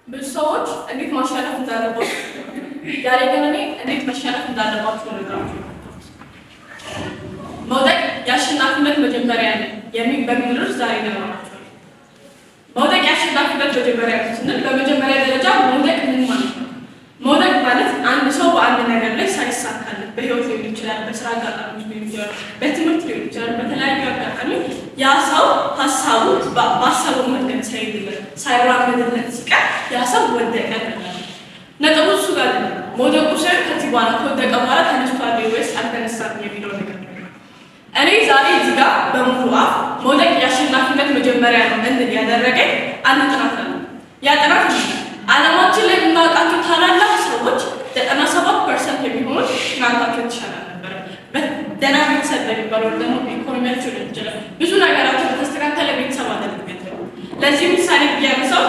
ብዙ ሰዎች እንዴት ማሸነፍ እንዳለባቸው፣ ዛሬ ግን እኔ እንዴት መሸነፍ እንዳለባቸው ልነግራችሁ። መውደቅ የአሸናፊነት መጀመሪያ ነው የሚል በሚል ርዕስ ዛሬ እነግራችኋለሁ። መውደቅ የአሸናፊነት መጀመሪያ ነው ስንል በመጀመሪያ ደረጃ መውደቅ ምን ማለት ነው? መውደቅ ማለት አንድ ሰው በአንድ ነገር ላይ ሳይሳካለት፣ በህይወት ሊሆን ይችላል፣ በስራ አጋጣሚዎች ሊሆን ይችላል፣ በትምህርት ሊሆን ይችላል፣ በተለያዩ አጋጣሚ ያ ሰው ሀሳቡ ባሰበው መንገድ ሳይሄድለት፣ ሳይራመድለት ሲቀር ያ ሰው ወደቀ እንላለን። ነጥቡ እሱ ጋር አይደለም። መውደቁ ሳይሆን ከዚህ በኋላ ከወደቀ በኋላ ተነስቷል ወይስ አልተነሳም የሚለው ነገር ነው። እኔ ዛሬ እዚህ ጋር በሙሉ አፍ መውደቅ የአሸናፊነት መጀመሪያ ነው እንድል ያደረገኝ አንድ ጥናት አለ። ያ ጥናት ዓለማችን ላይ የምናውቃቸው ታላላቅ ሰዎች 97% የሚሆኑት ትናንታቸው የተሻለ አልነበረም። ደህና ቤተሰብ በሚባለው ደግሞ ኢኮኖሚያቸው ሊሆን ይችላል፣ ብዙ ነገራቸው በተስተካከለ ቤተሰብ አይደለም ያደረጉት። ለዚህ ምሳሌ ብያነሳው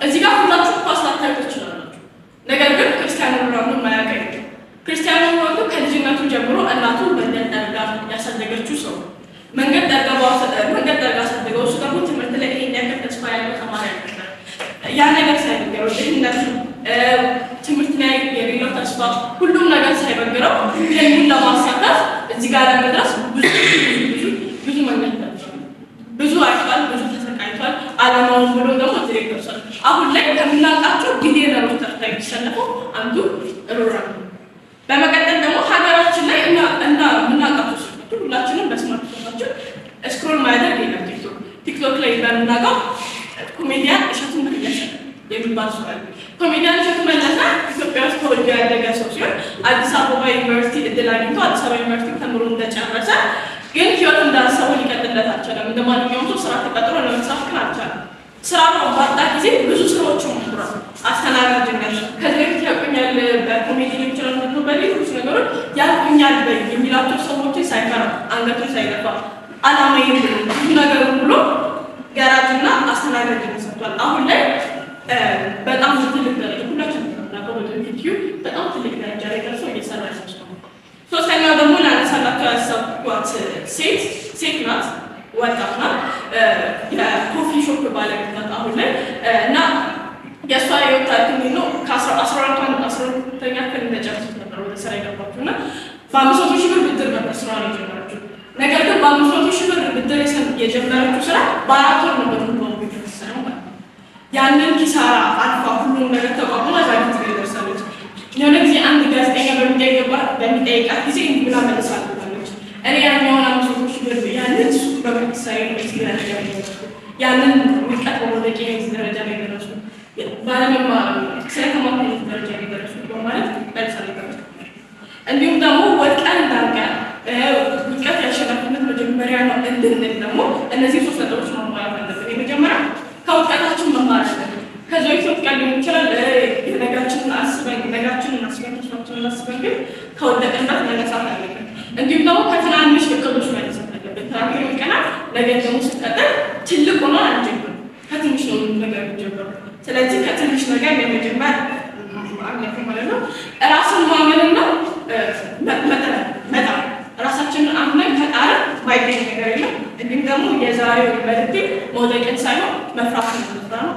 እዚህ ጋር ሁላችሁ ኳስ ላታዩ ትችላላችሁ። ነገር ግን ክርስቲያኖ ሮናልዶ የማያውቅ የለም። ክርስቲያኖ ሮናልዶ ከልጅነቱ ጀምሮ እናቱ መንገድ ጠርጋ ያሳደገችው ሰው፣ መንገድ ጠርጋ አሳደገው። እሱ ደግሞ ትምህርት ላይ ይሄን ያክል ተስፋ ያለው ተማሪ አልነበረም። ያ ነገር ሳይበግረው፣ ድህነቱ፣ ትምህርት ላይ የሌለው ተስፋ፣ ሁሉም ነገር ሳይበግረው ህልሙን ለማሳካት እዚህ ጋር ለመድረስ ብዙ ብዙ ብዙ መንገድ ደርሷል። ብዙ አይቷል፣ ብዙ ተሰቃይቷል። አላማውን ብሎ ደግሞ እዚህ ላይ ደርሷል። አሁን ላይ ከምናውቃቸው ቢሊዮነሮች ተርታ የሚሰለፈው አንዱ ሮናልዶ ነው። በመቀጠል ደግሞ ሀገራችን ላይ እና የምናውቃቸው ሰዎች፣ ሁላችንም በ smartphone ኣችን scroll ማያደርግ የለም። ቲክቶክ ላይ በምናውቀው ኮሜዲያን እሸቱ መለሰ የሚባል ሰው አለ። ኮሜዲያን እሸቱ መለሰ ኢትዮጵያ ውስጥ ተወልዶ ያደገ ሰው ሲሆን አዲስ አበባ ዩኒቨርሲቲ እድል አግኝቶ አዲስ አበባ ዩኒቨርሲቲ ተምሮ እንደጨረሰ ግን ህይወት እንዳሰበው ሊቀጥልለት አልቻለም። እንደ ማንኛውም ሰው ስራ ተቀጥሮ ለመስራት ግን አልቻለም። ስራ ባጣ ጊዜ ብዙ ስራዎችን ሞክሯል። አስተናጋጅነት፣ ከዚህ በፊት ያውቁኛል፣ በኮሜዲ ሊሆን ይችላል፣ በሌሎች ነገሮች ያውቁኛል በይ የሚላቸው ሰዎችን ሳይፈራ፣ አንገቱን ሳይደፋ፣ አላማዬ ብሎ፣ ብዙ ነገሩን ብሎ ገራጅና አስተናጋጅነት ሰርቷል። አሁን ላይ በጣም ትልቅ ደረጃ፣ ሁላችንም የምናውቀው በዩቲዩብ በጣም ትልቅ ደረጃ ላይ ደርሶ እየሰራ ያለ ሰው ነው። ሶስተኛው ደግሞ ላነሳላቸው ያሰብኳት ሴት ሴት ናት፣ ወጣት ናት፣ የ coffee shop ባለቤት ናት አሁን ላይ። እና የእሷ የህይወት ታሪክ እንዴት ነው? 12ኛ ክፍል እንደጨረሰች ነበር ወደ ስራ የገባችው እና በ500,000 ብር ብድር ነበር ስራዋን የጀመረችው። ነገር ግን በ500,000 ብር ብድር የጀመረችው ስራ በ4 ወር ነበር ሙሉ በሙሉ የተከሰረው ማለት ነው። ያንን ኪሳራ አልፋ ሁሉም ነገር ተቋቁማ ዛሬ እዚህ ደርሳለች። የሆነ ጊዜ አንድ ጋዜጠኛ በሚጠይቃት ጊዜ እንዲህ ብላ መልሳለች። እኔ ያኛውን 500,000 ብር ያንን ሱቅ በመክሰሬ ነው እዚህ ደረጃ ላይ የደረስኩት። ያንን ውድቀት በመውደቄ ነው እዚህ ደረጃ ላይ የደረስኩት። ባለመማር ስለተማርኩ ነው እዚህ ደረጃ ላይ የደረስኩት በማለት መልሳለች። እንዲሁም ደግሞ ወድቀን እንዳንቀር፣ ውድቀት የአሸናፊነት መጀመሪያ ነው እንድንል ደግሞ እነዚህ ሶስት ነጥቦች ማሟላት አለብን። የመጀመሪያ ከውድቀታችን መማር አለብን። ከዚህ በፊት ወድቀን ሊሆን ይችላል። ነጋችንን አስበን፣ ተስፋችንን አስበን ግን ከወደቅንበት መነሳት አለብን። እንዲሁም ደግሞ ከትናንሽ እቅዶች መነሳት አለብን። ትናንት ወድቀናል፣ ነገ ደግሞ ስንቀጥል ትልቅ ሆኖ አንጀምርም። ከትንሽ ነው ነገር የሚጀምረው። ስለዚህ ከትንሽ ነገር የመጀመር አለብን ማለት ነው። ራስን ማመንና መጣር፣ ራሳችንን አምነን ከጣርን ማይገኝ ነገር የለም። እንዲሁም ደግሞ የዛሬው መልእክቴ መውደቅን ሳይሆን መፍራትን እንፍራ ነው።